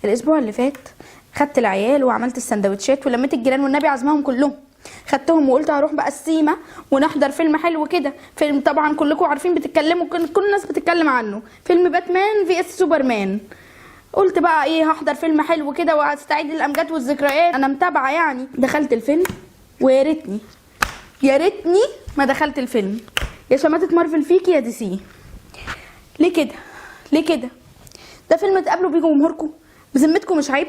الاسبوع اللي فات خدت العيال وعملت السندوتشات ولميت الجيران والنبي عزمهم كلهم، خدتهم وقلت هروح بقى السيما ونحضر فيلم حلو كده. فيلم طبعا كلكم عارفين، بتتكلموا، كل الناس بتتكلم عنه، فيلم باتمان vs سوبرمان. قلت بقى ايه، هحضر فيلم حلو كده واستعيد الامجاد والذكريات، انا متابعه يعني. دخلت الفيلم ويا ريتني يا ريتني ما دخلت الفيلم. يا شماتة مارفل فيكي يا DC. ليه كده؟ ليه كده؟ ده فيلم تقابلوا بيه جمهوركم؟ بذمتكم مش عيب؟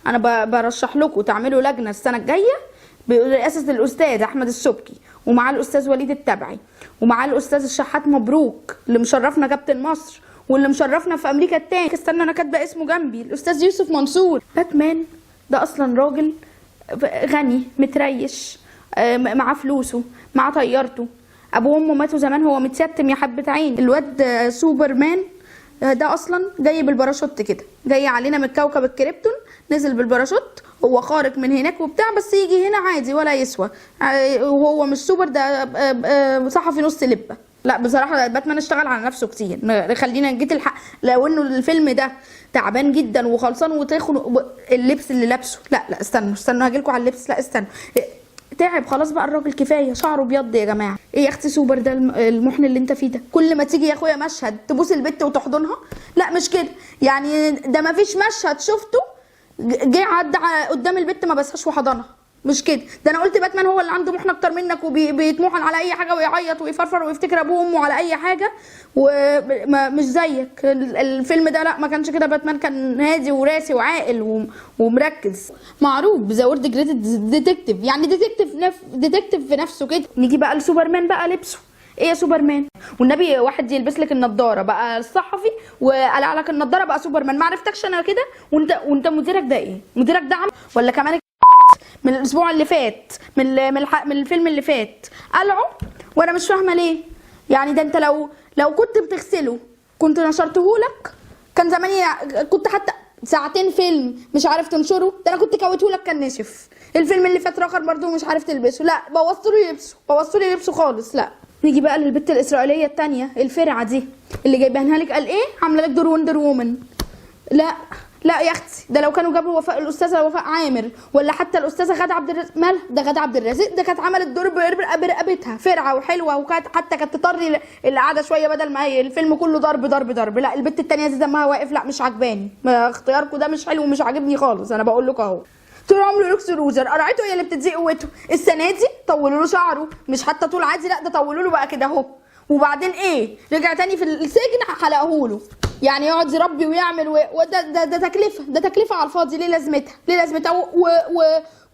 انا برشح لكم تعملوا لجنة السنة الجاية برئاسة الاستاذ احمد السبكي، ومعاه الاستاذ وليد التبعي، ومعاه الاستاذ الشحات مبروك اللي مشرفنا كابتن مصر، واللي مشرفنا في امريكا التاني، استنى انا كاتبه اسمه جنبي، الاستاذ يوسف منصور. باتمان ده اصلا راجل غني متريش، معاه فلوسه، معاه طيارته، ابوه وامه ماتوا زمان، هو متيتم يا حبه عين. الواد سوبرمان ده اصلا جاي بالباراشوت كده، جاي علينا من كوكب الكريبتون، نزل بالباراشوت، هو خارق من هناك وبتاع، بس يجي هنا عادي ولا يسوى. وهو مش سوبر، ده صحفي نص لبه. لا بصراحة باتمان اشتغل على نفسه كتير، خلينا نجيت الحق. لو انه الفيلم ده تعبان جدا وخلصان وتاخد اللبس اللي لابسه، لا لا استنوا استنوا هاجيلكوا على اللبس، لا استنوا، تعب خلاص بقى الراجل، كفاية شعره ابيض يا جماعة. ايه يا اختي سوبر ده المحن اللي انت فيه ده؟ كل ما تيجي يا اخويا مشهد تبوس البت وتحضنها، لا مش كده يعني، ده ما فيش مشهد شفته جه عدى قدام البت ما بسهاش وحضنها، مش كده. ده انا قلت باتمان هو اللي عنده محنة اكتر منك وبيتمحن على اي حاجة ويعيط ويفرفر ويفتكر ابوه وامه على اي حاجة، ومش زيك. الفيلم ده لا ما كانش كده، باتمان كان هادي وراسي وعاقل ومركز، معروف the world greatest detective، يعني detective detective في نفسه كده. نيجي بقى لسوبرمان بقى، لبسه ايه يا سوبرمان؟ والنبي واحد يلبس لك النضارة بقى الصحفي وقلع لك النضارة بقى سوبرمان، ما عرفتكش انا كده. وانت مديرك ده ايه؟ مديرك ده عم ولا كمان من الاسبوع اللي فات، من الفيلم اللي فات قلعه، وانا مش فاهمه ليه يعني. ده انت لو كنت بتغسله كنت نشرته لك، كان زماني كنت حتى ساعتين فيلم مش عارف تنشره، ده انا كنت كويتة لك كان نشف. الفيلم اللي فات رخر برضو مش عارف تلبسه، لا بوظت له لبسه، بوظت له لبسه خالص. لا نيجي بقى للبت الاسرائيلية الثانية الفرعه دي اللي جايبينها لك، قال ايه عامله لك دور Wonder Woman. لا لا يا اختي، ده لو كانوا جابوا وفاء، الاستاذة وفاء عامر، ولا حتى الاستاذة غاده عبد الرازق، مالها ده غاده عبد الرازق ده كانت عملت دور برقبتها فرعه وحلوه، وكانت حتى كانت تطري القعدة شوية بدل ما هي الفيلم كله ضرب ضرب ضرب. لا البت التانية دي دمها واقف، لا مش عجباني، اختياركم ده مش حلو ومش عاجبني خالص. انا بقول لكم اهو، طول عمره لوكس loser، قرعته هي اللي بتديه قوته. السنة دي طولوا له شعره، مش حتى طول عادي، لا ده طولوا له بقى كده اهو، وبعدين ايه رجع تاني في السجن حلقة له، يعني يقعد يربي ويعمل وده ده تكلفة، ده تكلفة على الفاضي، ليه لازمتها؟ ليه لازمتها؟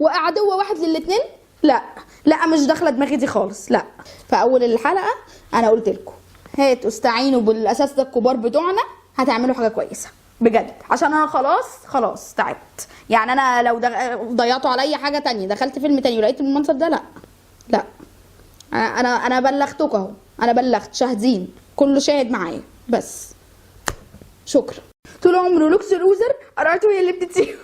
وعدو واحد للاثنين؟ لا لا مش داخله دماغي دي خالص. لا في اول الحلقة انا قلت لكم هاتوا استعينوا بالاساتذه الكبار بتوعنا، هتعملوا حاجة كويسة بجد، عشان انا خلاص خلاص تعبت يعني. انا لو ضيعتوا عليا حاجة تانية، دخلت فيلم تاني ولقيت المنظر ده، لا لا انا بلغتكم اهو، انا بلغت، شاهدين، كله شاهد معايا، بس شكرا. طول عمره لوكس loser، قرعته هي اللي بتديه.